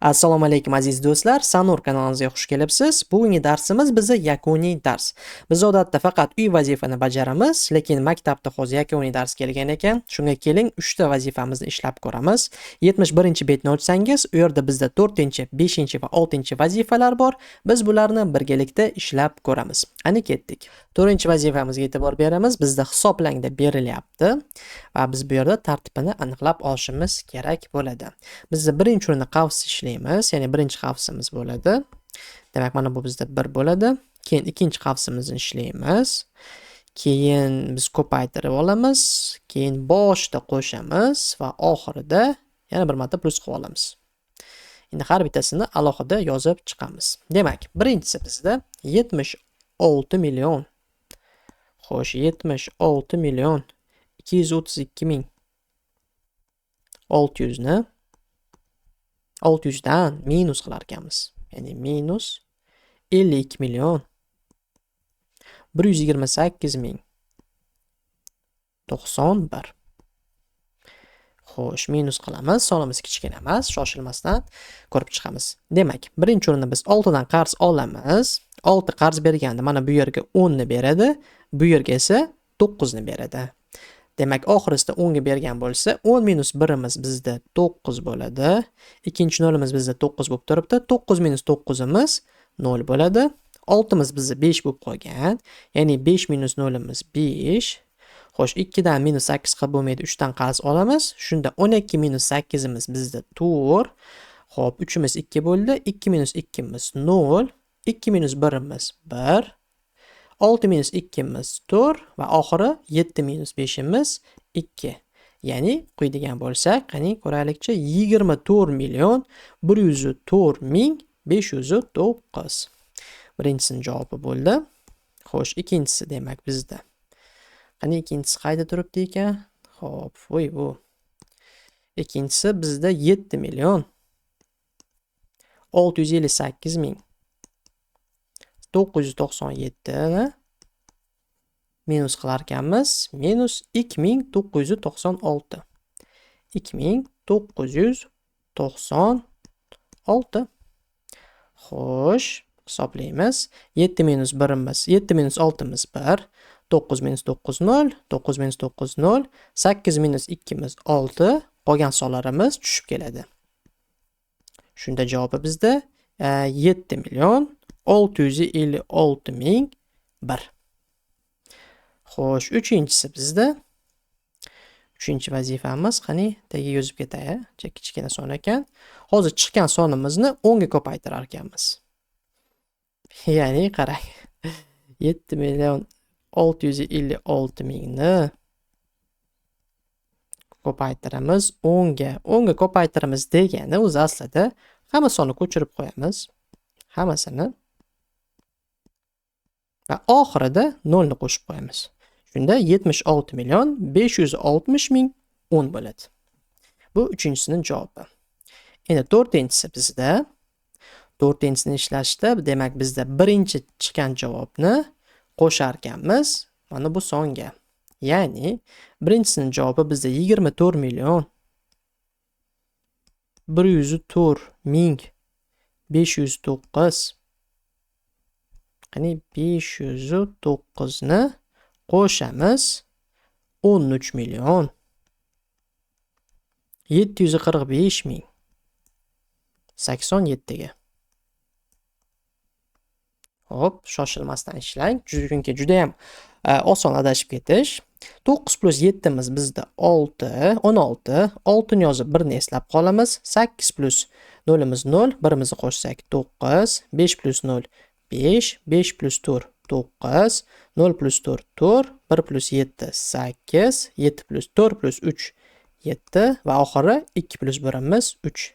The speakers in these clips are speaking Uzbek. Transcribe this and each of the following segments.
Assalomu alaykum, aziz do'stlar. Sanur kanalimizga xush kelibsiz. Bugungi darsimiz bizni yakuniy dars. Biz odatda faqat uy vazifani bajaramiz, lekin maktabda hozir yakuniy dars kelgan ekan. Shunga keling, 3 ta vazifamizni ishlab ko'ramiz. 71-betni ochsangiz, u yerda bizda 4-, 5- va 6-vazifalar bor. Biz bularni birgalikda ishlab ko'ramiz. Qani, ketdik. 4-vazifamizga e'tibor beramiz. Bizda hisoblang deb berilyapti va biz bu yerda tartibini aniqlab olishimiz kerak bo'ladi. Bizda birinchi o'rinda qavs ishlaymiz, ya'ni birinchi qavsimiz bo'ladi. Demak, mana bu bizda 1 bo'ladi. Keyin ikkinchi qavsimizni ishlaymiz. Keyin biz ko'paytirib olamiz. Keyin boshida qo'shamiz va oxirida yana bir marta plyus qilib olamiz. Endi har bittasini alohida yozib chiqamiz. Demak, birinchisi bizda 76 million. Xo'sh, 76 million 232 ming 600 ni 600 dan minus qilar ekanmiz. Ya'ni minus 52 million 128 ming 91. Xo'sh, minus qilamiz. Sonimiz kichkina emas, shoshilmasdan ko'rib chiqamiz. Demak, birinchi o'rinda biz 6 dan qarz olamiz. 6 qarz berganda mana bu yerga 10 ni beradi, bu yerga esa 9 ni beradi. Demak, oxirisida 10 ga bergan bo'lsa, 10 minus 1imiz bizda 9 bo'ladi. Ikkinchi nolimiz bizda 9 bo'lib turibdi. 9 minus 9imiz 0 bo'ladi. 6imiz bizda 5 bo'lib qolgan. Ya'ni 5 minus 0imiz 5. Xo'sh, 2 dan minus 8 qilib bo'lmaydi, 3 dan qarz olamiz. Shunda 12 minus 8imiz bizda 4. Xo'p, 3imiz 2 bo'ldi. 2 minus 2imiz 0. 2 minus 1imiz 1. 6 minus 2imiz 4 va oxiri 7 minus 5imiz 2. Ya'ni qo'ydigan bo'lsak, qani ko'raylikchi, 24 million 104 ming 509. Birinchisining javobi bo'ldi. Xo'sh, ikkinchisi demak bizda. Qani, ikkinchisi qayda turibdi ekan? Xo'p, voy bu. Ikkinchisi bizda 7 million 658 ming 997 ni minus qilar ekanmiz. Minus 2996. 2996. Xo'sh, hisoblaymiz. 7 minus 1imiz, 7 minus 6imiz 1, 9 minus 9 0, 9 minus 9 0, 8 minus 2imiz 6, qolgan sonlarimiz tushib keladi. Shunda javobi bizda 7 million 656 ming 1. Xo'sh, uchinchisi bizda. Uchinchi vazifamiz, qani, tagiga yozib ketay, kichkina son ekan. Hozir chiqqan sonimizni 10 ga ko'paytirar ekanmiz. Ya'ni qarang. 7 million 656 mingni ko'paytiramiz 10 ga. 10 ga ko'paytiramiz degani o'zi aslida hamma sonni ko'chirib qo'yamiz. Hammasini. Va oxirida 0 ni qo'shib qo'yamiz. Shunda 76 million 560 ming 10 bo'ladi. Bu uchinchisining javobi. Endi to'rtinchisi bizda. To'rtinchisini ishlashda, demak, bizda birinchi chiqqan javobni qo'shar ekanmiz mana bu songa. Ya'ni birinchisining javobi bizda 24 million 104 ming 509. Qani, 509 ni qo'shamiz 13 million 745 ming 87 ga. Hop, shoshilmasdan ishlang, chunki juda ham oson adashib ketish. 9 plus 7imiz bizda 6, 16. 6 ni yozib 1 ni eslab qolamiz. 8 plus 0imiz 0, 1imizni qo'shsak 9, 5 plus 0 5, 5 plus 4 9, 0 plus 4 4, 1 plus 7 8, 7 plus 4 plus 3 7 va oxiri 2 plus 1imiz 3.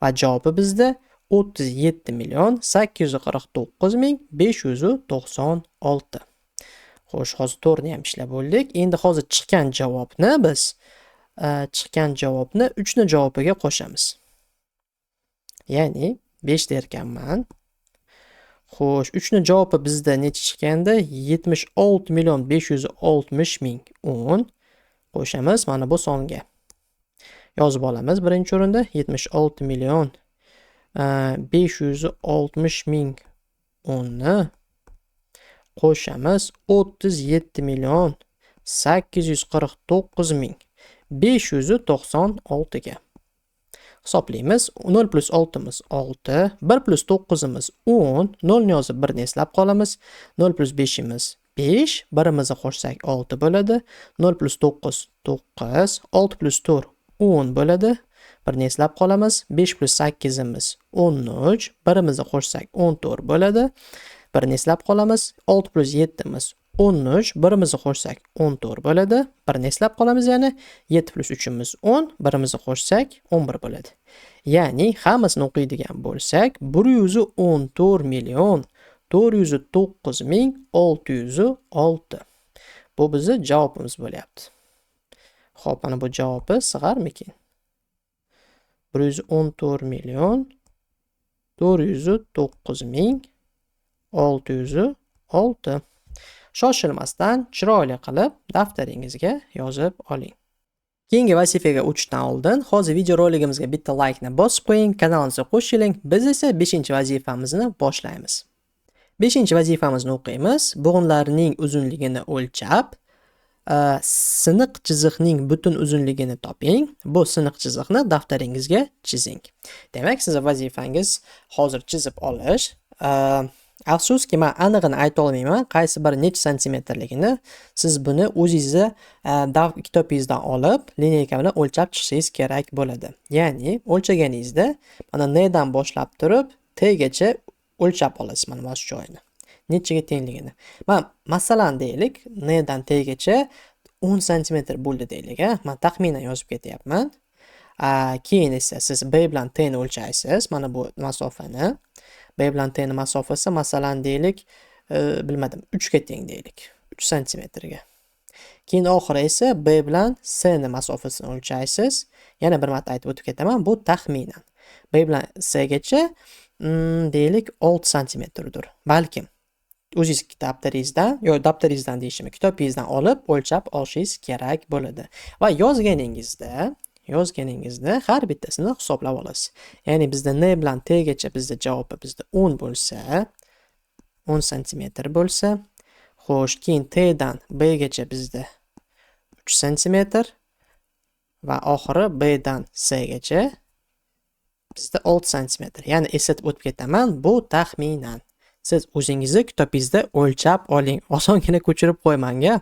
Va javobi bizda 37 million 849 ming 596. Xo'sh, hozir 4 ni ham ishlab bo'ldik. Endi hozir chiqqan javobni biz chiqqan javobni 3 ni javobiga qo'shamiz. Ya'ni 5 derkanman. Xo'sh, 3 ni javobi bizda necha chiqqanda? 76 million 560 ming 10 qo'shamiz mana bu songa. Yozib olamiz birinchi o'rinda 76 million 560 ming 10 ni qo'shamiz 37 million 849 ming 596 ga. Hisoblaymiz. 0 plus 6 imiz 6, 1 plus 9 imiz 10, 0 ni yozib 1 ni eslab qolamiz. 0 plus 5 imiz 5, birimizni qo'shsak 6 bo'ladi. 0 plus 9 9, 6 plus 4 10 bo'ladi. 1 ni eslab qolamiz. 5 plus 8 imiz 13, birimizni qo'shsak 14 bo'ladi. 1 ni eslab qolamiz. 6 plus 7 imiz 13, birimizni qo'shsak 14 bo'ladi. 1 ni eslab qolamiz yana. 7 plus 3 imiz 10, birimizni qo'shsak 11 bo'ladi. Ya'ni hammasini o'qiydigan bo'lsak, 114 million 409 ming 606. Bu bizni javobimiz bo'lyapti. Xo'p, mana bu javobi sig'armikin? 114 million 409 ming 606. Shoshilmasdan chiroyli qilib daftaringizga yozib oling. Keyingi vazifaga o'tishdan oldin hozir videoroligimizga bitta laykni bosib qo'ying, kanalimizga qo'shiling. Biz esa 5-vazifamizni boshlaymiz. 5-vazifamizni o'qiymiz. Bo'g'inlarning uzunligini o'lchab, siniq chiziqning butun uzunligini toping. Bu siniq chiziqni daftaringizga chizing. Demak, sizni vazifangiz hozir chizib olish. Afsuski, men anig'ini ayta olmayman, qaysi biri necha santimetrligini. Siz buni o'zingizni kitobingizdan olib, lineyka bilan o'lchab chiqishingiz kerak bo'ladi. Ya'ni o'lchaganingizda mana N dan boshlab turib T gacha o'lchab olasiz mana shu joyini. Nechaga tengligini. Man masalan deylik, N dan T gacha 10 santimetr bo'ldi deylik, a. Men taxminan yozib ketyapman. Keyin esa siz B bilan T ni o'lchaysiz, mana bu masofani. B bilan T ni masofasi masalan deylik, bilmadim, 3 ga teng deylik. 3 santimetrga. Keyin oxiri esa B bilan S ni masofasini o'lchaysiz. Yana bir marta aytib o'tib ketaman, bu taxminan. B bilan S gacha deylik 6 santimetrdir. Balkim o'zingiz daftaringizdan, yo daftaringizdan deyishim, kitobingizdan olib o'lchab olishingiz kerak bo'ladi. Va yozganingizda har bittasini hisoblab olasiz. Ya'ni bizda N bilan T gacha bizda javobi bizda 10 bo'lsa, 10 santimetr bo'lsa, xo'sh, keyin T dan B gacha bizda 3 santimetr va oxiri B dan S gacha bizda 6 santimetr. Ya'ni eslatib o'tib ketaman, bu taxminan. Siz o'zingizni kitobingizda o'lchab oling. Osongina ko'chirib qo'ymang-a.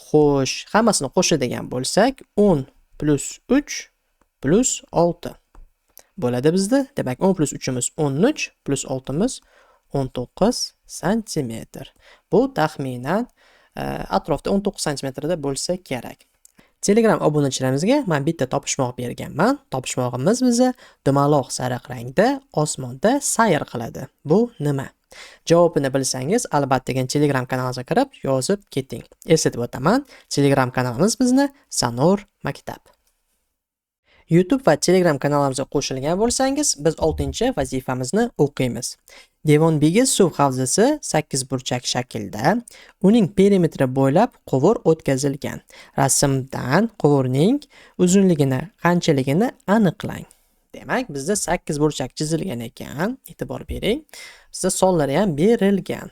Xo'sh, hammasini qo'shadigan bo'lsak, 10 plus 3 plus 6 bo'ladi bizda. Demak, 10 plus 3 imiz 13 plus 6 imiz 19 santimetr. Bu taxminan atrofda 19 santimetrda bo'lsa kerak. Telegram obunachilarimizga men bitta topishmoq berganman. Topishmog'imiz biza dumaloq sariq rangda osmonda sayr qiladi. Bu nima? Javobini bilsangiz, albatta Telegram kanalimizga kirib yozib keting. Eslatib o'taman, Telegram kanalimiz bizni Sanur Maktab. YouTube va Telegram kanalimizga qo'shilgan bo'lsangiz, biz 6-vazifamizni o'qiymiz. Devonbegi suv havzasi sakkizburchak shaklda, uning perimetri bo'ylab quvur o'tkazilgan. Rasmdan quvurning uzunligini qanchaligini aniqlang. Demak, bizda sakkizburchak chizilgan ekan, e'tibor bering. Bizda sonlari ham berilgan.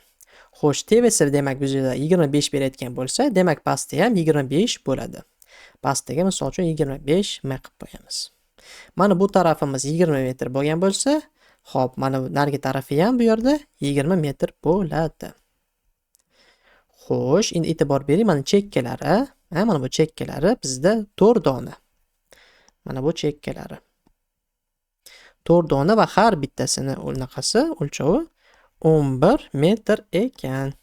Xo'sh, tepasi demak bizda 25 berayotgan bo'lsa, demak pastda ham 25 bo'ladi. Pastiga misol uchun 25 m qilib qo'yamiz. Mana bu tarafimiz 20 metr bo'lgan bo'lsa, xo'p, mana bu narigi tarafi ham bu yerda 20 metr bo'ladi. Xo'sh, endi e'tibor bering, mana chekkalari, ha, mana bu chekkalari bizda 4 dona. Mana bu chekkalari 4 dona va har bittasini unaqasi o'lchovi 11 metr ekan.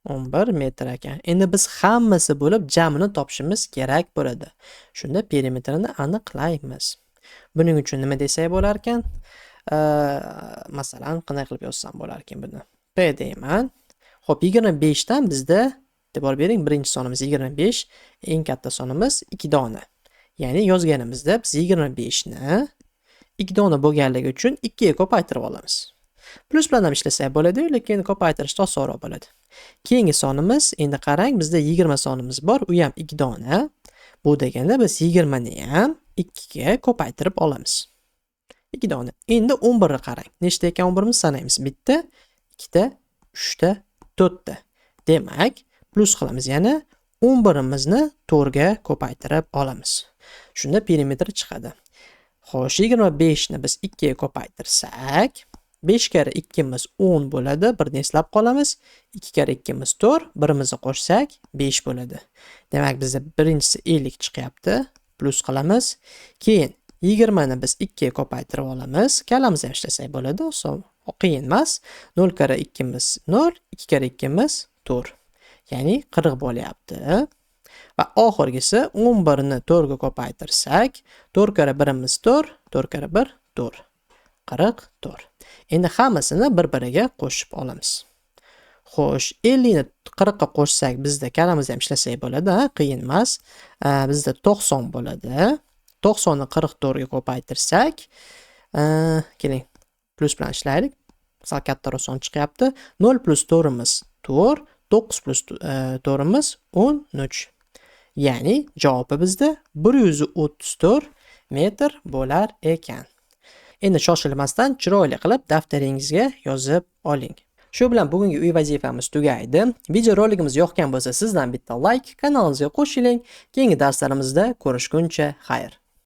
11 metr ekan. Endi biz hammasi bo'lib jamini topishimiz kerak bo'ladi. Shunda perimetrini aniqlaymiz. Buning uchun nima desak bo'lar ekan? Masalan, qanday qilib yozsam bo'lar ekan buni? P deyman. Xo'p, 25 dan bizda e'tibor bering, birinchi sonimiz 25, eng katta sonimiz 2 dona. Ya'ni yozganimizda biz 25 ni 2 dona bo'lganligi uchun 2 ga ko'paytirib olamiz. Plyus bilan ham ishlasak bo'ladi, lekin ko'paytirish osonroq bo'ladi. Keyingi sonimiz, endi qarang, bizda 20 sonimiz bor, u ham 2 dona. Bu degani biz 20 ni ham 2 ga ko'paytirib olamiz. 2 dona. Endi 11 ni qarang. Nechta ekan 11imiz sanaymiz. 1 ta, 2 ta, 3 ta, 4 ta. Demak, plus qilamiz yana 11imizni 4 ga ko'paytirib olamiz. Shunda perimetr chiqadi. Xo'sh, 25 ni biz 2 ga ko'paytirsak, 5 karra 2imiz 10 bo'ladi, birni eslab qolamiz. 2 karra 2imiz 4, birimizni qo'shsak 5 bo'ladi. Demak, bizda birinchisi 50 chiqyapti. Plus qilamiz. Keyin 20 ni biz 2 ga ko'paytirib olamiz. Kalamizni ham ishlasak bo'ladi, oson, qiyin emas. 0 karra 2imiz 0, 2 karra 2imiz 4. Ya'ni 40 bo'lyapti. Va oxirgisi 11 ni 4 ga ko'paytirsak, 4 karra 1imiz 4, 4 karra 1 4. 44. Endi hammasini bir-biriga qo'shib olamiz. Xo'sh, 50 ni 40 ga qo'shsak, bizda kalamizni ham ishlasak bo'ladi, ha, qiyin emas. Bizda 90 bo'ladi. 90 ni 44 ga ko'paytirsak, keling, plus bilan ishlaylik. Sal kattaroq son chiqyapti. 0 plus 4imiz 4, 9 plus 4imiz 13. Ya'ni javobi bizda 134 metr bo'lar ekan. Endi shoshilmasdan chiroyli qilib daftaringizga yozib oling. Shu bilan bugungi uy vazifamiz tugaydi. Video roligimiz yoqgan bo'lsa, sizdan bitta like, kanalimizga qo'shiling. Keyingi darslarimizda ko'rishguncha xayr.